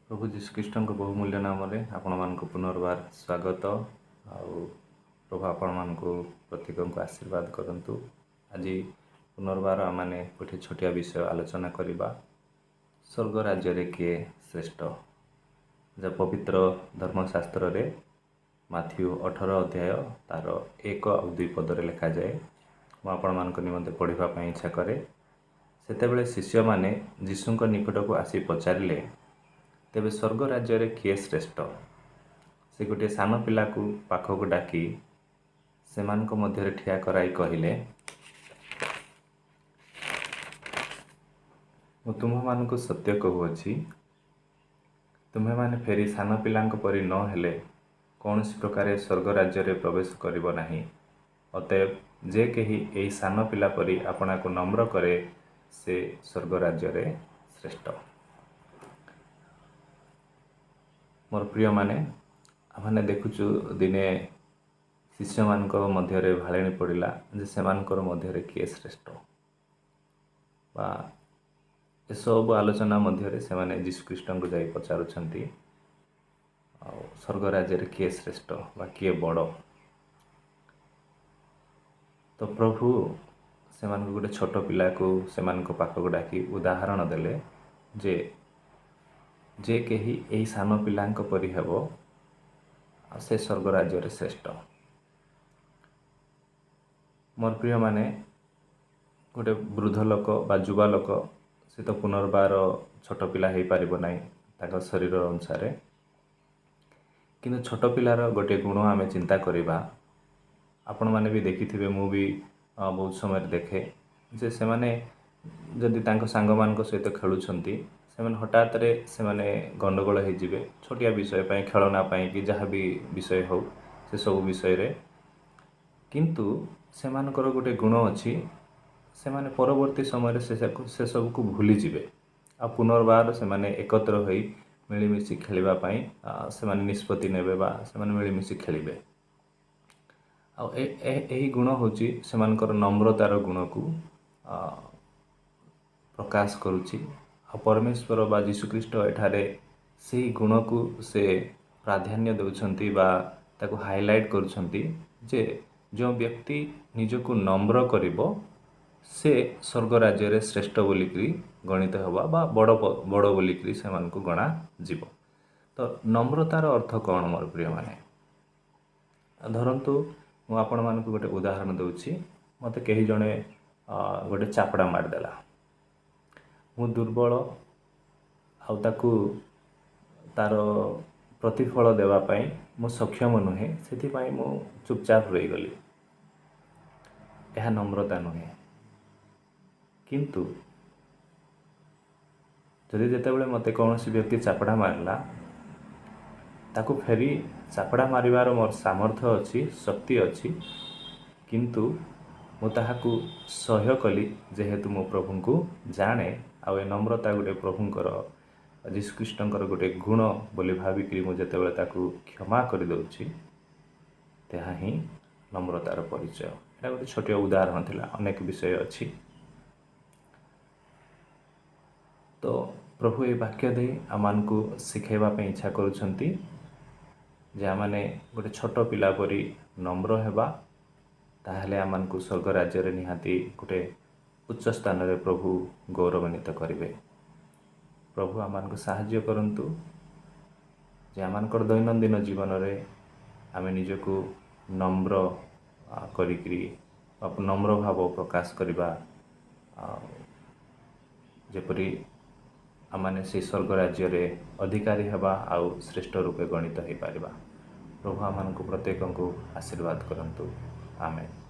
ପ୍ରଭୁ ଯୀଶୁଖ୍ରୀଷ୍ଟଙ୍କ ବହୁମୂଲ୍ୟ ନାମରେ ଆପଣମାନଙ୍କୁ ପୁନର୍ବାର ସ୍ୱାଗତ। ଆଉ ପ୍ରଭୁ ଆପଣମାନଙ୍କୁ ପ୍ରତ୍ୟେକଙ୍କୁ ଆଶୀର୍ବାଦ କରନ୍ତୁ। ଆଜି ପୁନର୍ବାର ଆମମାନେ ଗୋଟିଏ ଛୋଟିଆ ବିଷୟ ଆଲୋଚନା କରିବା, ସ୍ୱର୍ଗ ରାଜ୍ୟରେ କିଏ ଶ୍ରେଷ୍ଠ? ଯାହା ପବିତ୍ର ଧର୍ମଶାସ୍ତ୍ରରେ ମାଥିଉ 18 ଅଧ୍ୟାୟ ତାର 1 ଆଉ 2 ପଦରେ ଲେଖାଯାଏ। ମୁଁ ଆପଣମାନଙ୍କ ନିମନ୍ତେ ପଢ଼ିବା ପାଇଁ ଇଚ୍ଛା କରେ। ସେତେବେଳେ ଶିଷ୍ୟମାନେ ଯୀଶୁଙ୍କ ନିକଟକୁ ଆସି ପଚାରିଲେ, ତେବେ ସ୍ୱର୍ଗ ରାଜ୍ୟରେ କିଏ ଶ୍ରେଷ୍ଠ? ସେ ଗୋଟିଏ ସାନ ପିଲାକୁ ପାଖକୁ ଡାକି ସେମାନଙ୍କ ମଧ୍ୟରେ ଠିଆ କରାଇ କହିଲେ, ମୁଁ ତୁମ୍ଭମାନଙ୍କୁ ସତ୍ୟ କହୁଅଛି, ତୁମ୍ଭେମାନେ ଫେରି ସାନ ପିଲାଙ୍କ ପରି ନ ହେଲେ କୌଣସି ପ୍ରକାରେ ସ୍ୱର୍ଗ ରାଜ୍ୟରେ ପ୍ରବେଶ କରିବ ନାହିଁ। ଅତଏବ ଯେ କେହି ଏହି ସାନ ପିଲା ପରି ଆପଣାକୁ ନମ୍ର କରେ, ସେ ସ୍ୱର୍ଗ ରାଜ୍ୟରେ ଶ୍ରେଷ୍ଠ। ମୋର ପ୍ରିୟମାନେ, ଆମେମାନେ ଦେଖୁଛୁ ଦିନେ ଶିଷ୍ୟମାନଙ୍କ ମଧ୍ୟରେ ଭାଳେଣି ପଡ଼ିଲା ଯେ ସେମାନଙ୍କର ମଧ୍ୟରେ କିଏ ଶ୍ରେଷ୍ଠ, ବା ଏସବୁ ଆଲୋଚନା ମଧ୍ୟରେ ସେମାନେ ଯୀଶୁଖ୍ରୀଷ୍ଟଙ୍କୁ ଯାଇ ପଚାରୁଛନ୍ତି, ଆଉ ସ୍ୱର୍ଗ ରାଜ୍ୟରେ କିଏ ଶ୍ରେଷ୍ଠ ବା କିଏ ବଡ଼? ତ ପ୍ରଭୁ ସେମାନଙ୍କୁ ଗୋଟେ ଛୋଟ ପିଲାକୁ ସେମାନଙ୍କ ପାଖକୁ ଡାକି ଉଦାହରଣ ଦେଲେ ଯେ ଯେ କେହି ଏହି ସାନ ପିଲାଙ୍କ ପରି ହେବ, ଆଉ ସେ ସ୍ୱର୍ଗ ରାଜ୍ୟରେ ଶ୍ରେଷ୍ଠ। ମୋର ପ୍ରିୟମାନେ, ଗୋଟେ ବୃଦ୍ଧ ଲୋକ ବା ଯୁବା ଲୋକ ସେ ତ ପୁନର୍ବାର ଛୋଟ ପିଲା ହେଇପାରିବ ନାହିଁ ତାଙ୍କ ଶରୀର ଅନୁସାରେ, କିନ୍ତୁ ଛୋଟ ପିଲାର ଗୋଟେ ଗୁଣ ଆମେ ଚିନ୍ତା କରିବା। ଆପଣମାନେ ବି ଦେଖିଥିବେ, ମୁଁ ବି ବହୁତ ସମୟରେ ଦେଖେ ଯେ ସେମାନେ ଯଦି ତାଙ୍କ ସାଙ୍ଗମାନଙ୍କ ସହିତ ଖେଳୁଛନ୍ତି, ସେମାନେ ହଠାତ୍ରେ ସେମାନେ ଗଣ୍ଡଗୋଳ ହେଇଯିବେ ଛୋଟିଆ ବିଷୟ ପାଇଁ, ଖେଳନା ପାଇଁ କି ଯାହା ବି ବିଷୟ ହେଉ ସେସବୁ ବିଷୟରେ। କିନ୍ତୁ ସେମାନଙ୍କର ଗୋଟେ ଗୁଣ ଅଛି, ସେମାନେ ପରବର୍ତ୍ତୀ ସମୟରେ ସେସବୁକୁ ଭୁଲିଯିବେ ଆଉ ପୁନର୍ବାର ସେମାନେ ଏକତ୍ର ହୋଇ ମିଳିମିଶି ଖେଳିବା ପାଇଁ ସେମାନେ ନିଷ୍ପତ୍ତି ନେବେ ବା ସେମାନେ ମିଳିମିଶି ଖେଳିବେ। ଆଉ ଏହି ଗୁଣ ହେଉଛି ସେମାନଙ୍କର ନମ୍ରତାର ଗୁଣକୁ ପ୍ରକାଶ କରୁଛି। ଆଉ ପରମେଶ୍ୱର ବା ଯୀଶୁଖ୍ରୀଷ୍ଟ ଏଠାରେ ସେହି ଗୁଣକୁ ସେ ପ୍ରାଧାନ୍ୟ ଦେଉଛନ୍ତି ବା ତାକୁ ହାଇଲାଇଟ୍ କରୁଛନ୍ତି ଯେ ଯେଉଁ ବ୍ୟକ୍ତି ନିଜକୁ ନମ୍ର କରିବ ସେ ସ୍ୱର୍ଗ ରାଜ୍ୟରେ ଶ୍ରେଷ୍ଠ ବୋଲିକିରି ଗଣିତ ହେବ ବା ବଡ଼ ବୋଲିକିରି ସେମାନଙ୍କୁ ଗଣାଯିବ। ତ ନମ୍ରତାର ଅର୍ଥ କ'ଣ ମୋର ପ୍ରିୟମାନେ? ଧରନ୍ତୁ ମୁଁ ଆପଣମାନଙ୍କୁ ଗୋଟେ ଉଦାହରଣ ଦେଉଛି। ମୋତେ କେହି ଜଣେ ଗୋଟେ ଚାପଡ଼ା ମାରିଦେଲା, ମୁଁ ଦୁର୍ବଳ, ଆଉ ତାକୁ ତାର ପ୍ରତିଫଳ ଦେବା ପାଇଁ ମୁଁ ସକ୍ଷମ ନୁହେଁ, ସେଥିପାଇଁ ମୁଁ ଚୁପଚାପ ରହିଗଲି। ଏହା ନମ୍ରତା ନୁହେଁ। କିନ୍ତୁ ଯଦି ଯେତେବେଳେ ମୋତେ କୌଣସି ବ୍ୟକ୍ତି ଚାପଡ଼ା ମାରିଲା, ତାକୁ ଫେରି ଚାପଡ଼ା ମାରିବାର ମୋର ସାମର୍ଥ୍ୟ ଅଛି, ଶକ୍ତି ଅଛି, କିନ୍ତୁ ମୁଁ ତାହାକୁ ସହ୍ୟ କଲି ଯେହେତୁ ମୁଁ ପ୍ରଭୁଙ୍କୁ ଜାଣେ। ଆଉ ଏ ନମ୍ରତା ଗୋଟେ ପ୍ରଭୁଙ୍କର ଯୀଶୁଖ୍ରୀଷ୍ଟଙ୍କର ଗୋଟେ ଗୁଣ ବୋଲି ଭାବିକିରି ମୁଁ ଯେତେବେଳେ ତାକୁ କ୍ଷମା କରିଦେଉଛି, ତାହା ହିଁ ନମ୍ରତାର ପରିଚୟ। ଏଇଟା ଗୋଟେ ଛୋଟିଆ ଉଦାହରଣ ଥିଲା, ଅନେକ ବିଷୟ ଅଛି। ତ ପ୍ରଭୁ ଏ ବାକ୍ୟ ଦେଇ ଆମମାନଙ୍କୁ ଶିଖାଇବା ପାଇଁ ଇଚ୍ଛା କରୁଛନ୍ତି ଯେ ଆମମାନେ ଗୋଟେ ଛୋଟ ପିଲା ପରି ନମ୍ର ହେବା, ତାହେଲେ ଆମମାନଙ୍କୁ ସ୍ୱର୍ଗ ରାଜ୍ୟରେ ନିହାତି ଗୋଟେ ଉଚ୍ଚ ସ୍ଥାନରେ ପ୍ରଭୁ ଗୌରବାନ୍ୱିତ କରିବେ। ପ୍ରଭୁ ଆମମାନଙ୍କୁ ସାହାଯ୍ୟ କରନ୍ତୁ ଯେ ଆମମାନଙ୍କର ଦୈନନ୍ଦିନ ଜୀବନରେ ଆମେ ନିଜକୁ ନମ୍ର କରିକିରି ନମ୍ର ଭାବ ପ୍ରକାଶ କରିବା, ଯେପରି ଆମମାନେ ସେଇ ସ୍ୱର୍ଗ ରାଜ୍ୟରେ ଅଧିକାରୀ ହେବା ଆଉ ଶ୍ରେଷ୍ଠ ରୂପେ ଗଣିତ ହେଇପାରିବା। ପ୍ରଭୁ ଆମମାନଙ୍କୁ ପ୍ରତ୍ୟେକଙ୍କୁ ଆଶୀର୍ବାଦ କରନ୍ତୁ। ଆମେନ୍।